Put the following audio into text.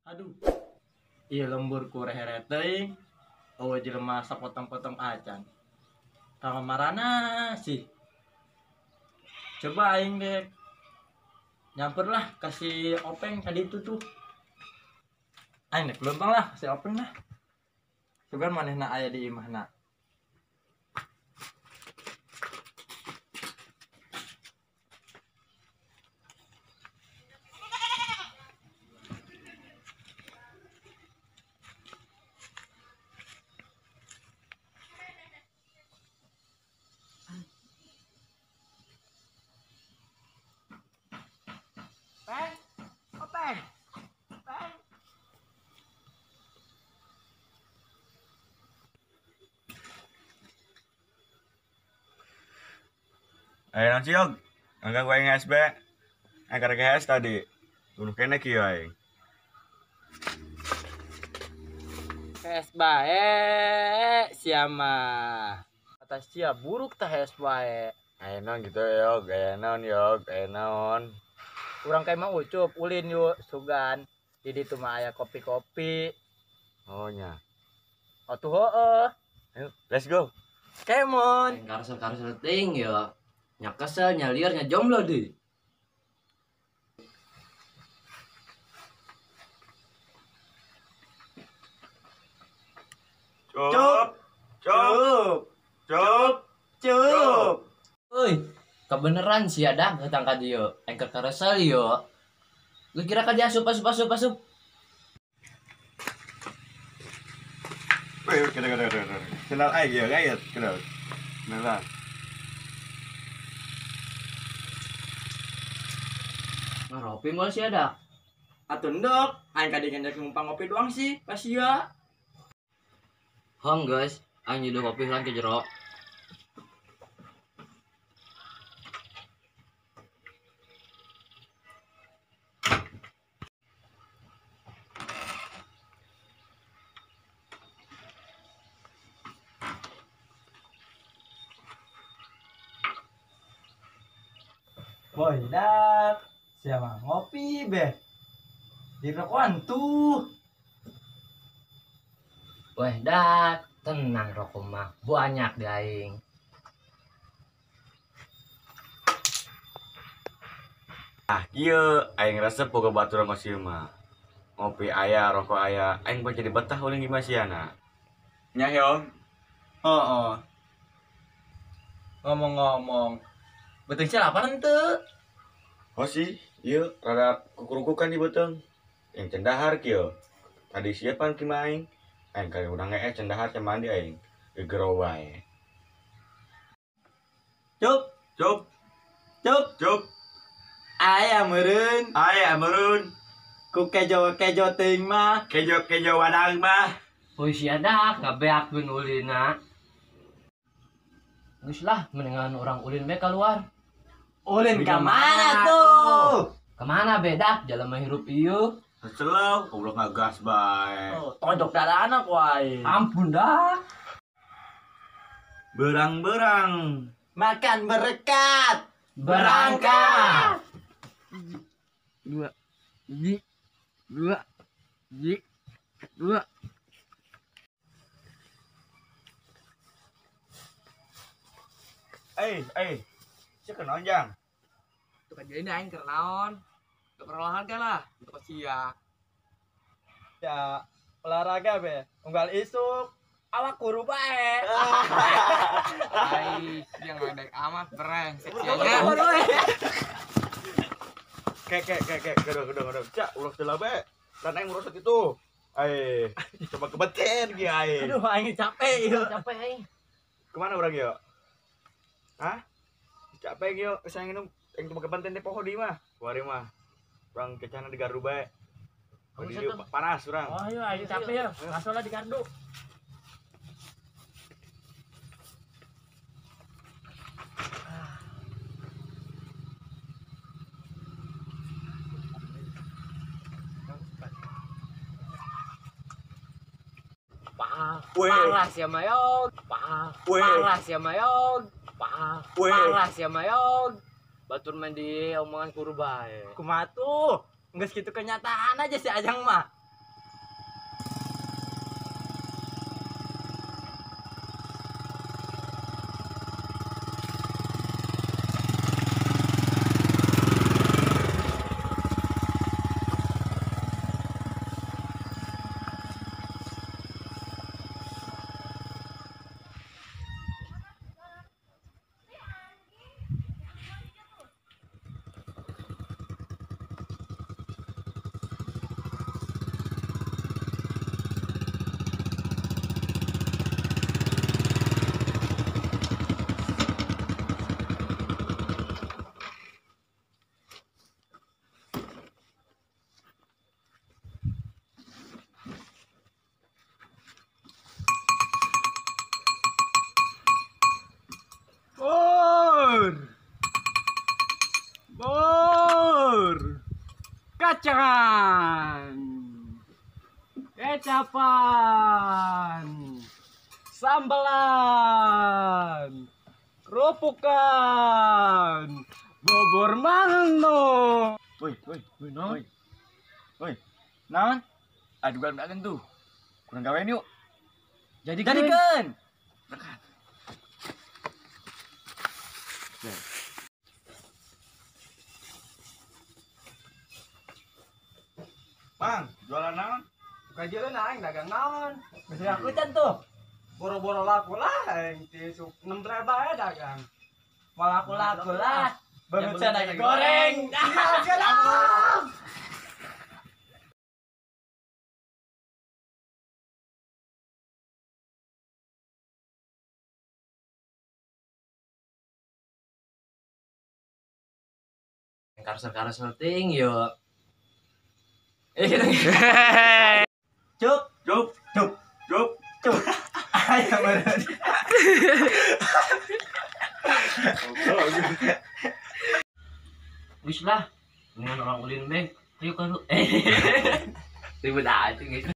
Aduh. Iya lembur ku rehere teuing. Eueuh jelema sapotong-potong acan. Kamarana sih. Coba aing dek nyamper lah kasih Openg tadi itu tuh. Aing dek lempang lah kasih Openg lah. Coba manehna aya di imahna. Peng, Openg, Peng. Ayo nang ciog, enggak gue SB, angker GS tadi, bunuh kene kieu aing. HS bae siama. Kata sia buruk tah HS bae. Ayo naon gitu yog, ayo naon yog, ayo naon. Urang kayak mah ucup ulin yuk sugan. Di ditu mah aya kopi-kopi. Oh nya. Atuh heueuh. Ayo, let's go. Kemon. Karsel-karsel ting yo. Nya kesel, nya liar, nya jomblo deh. Cup, cup, cup, cup. Oi, kebeneran sih ada datang ka dieu. Engker karesel yo. Lu kira ka dia asup asup asup asup. Wih, kena kena kena. Kenal aing ya, gayet, kenal. Kenal. Ngopi mau sih ada. Atuh ndok, aing kadi ngendek numpang ngopi doang sih, pas sia. Hong guys, aing nyeduh kopi lan ke jero. Boy, dak. Siapa ngopi be? Di rokokan tuh. Weh dak, tenang rokok mah banyak di aing. Ah kieu aing resep boga batur masih mah. Ngopi aya, rokok aya, aing mah jadi betah ulin gimana siana. Nya yong. Oh. Ngomong-ngomong, beuteung sia lapar henteu? Oh sih, iya rada kukurukukan di beuteung. Yang cendahar kieu. Tadi siapan ki aing. Aing kali urang ngeeh cendahar can mandi aing. Gegero wae. Cup, cup, cup, cup. Aya meureun. Aya meureun. Ku kejo-kejo teuing mah. Kejo-kejo wadang mah. Heuy sia dak ngabeakkeun ulina. Geus lah mendingan urang ulin we keluar. Ulin ka mana tuh? Kemana bedak? Jalan mah hirup ieu. Selaw, goblok ngagas bae. Oh, tonjok darana ku aing. Ampun dah. Berang-berang. Makan berkat. Berangkat. 2 1 2 1 2. Sia kenaon jang? Tuh kan jadi aing keur naon? Untuk olahraga lah, untuk sia. Ya, olahraga be. Unggal isuk awak kuru bae. Ai, sia ngeledek amat brengsek sia. Kek kedong. Cak, ulah teu bae. Dan aing merosot itu. Ai, coba kebeten ge aing. Aduh, aing capek ieu. Capek aing. Kemana urang ieu? Hah? Capek ieu, saya nginum aing coba kebenten teh poho di mah. Kuari mah. Urang kecana di gardu bae. Panas urang. Oh iya, aing capek ya. Langsung lah di gardu. Parah sia mayog. Parah sia mayog. Parah sia mayog. Batur main di omongan kuru bae. Kumaha tuh? Geus kitu kenyataan aja si Ajang mah. Kacangan. Kecapan. Sambelan. Kerupukan. Bubur manuk. Woi, woi, woi, Naon? woi. Woi, Naon? aduh kan tuh. Kurang gawean yuk. Jadikeun. Jadikeun. Bang, jualan naon? Buka jalan aing dagang naon. Bisa akutan tuh. Boro-boro laku lah aing ti 6 bae dagang. Mau laku-laku lah. Bangun Ya, lagi goreng. Karsel-karsel ting yo. Eh gitu. Cup, Cup, cup, cup. cup. Ayo bener. Wis lah. Dengan orang ulin be. Ayo kalau. Ribet aja guys.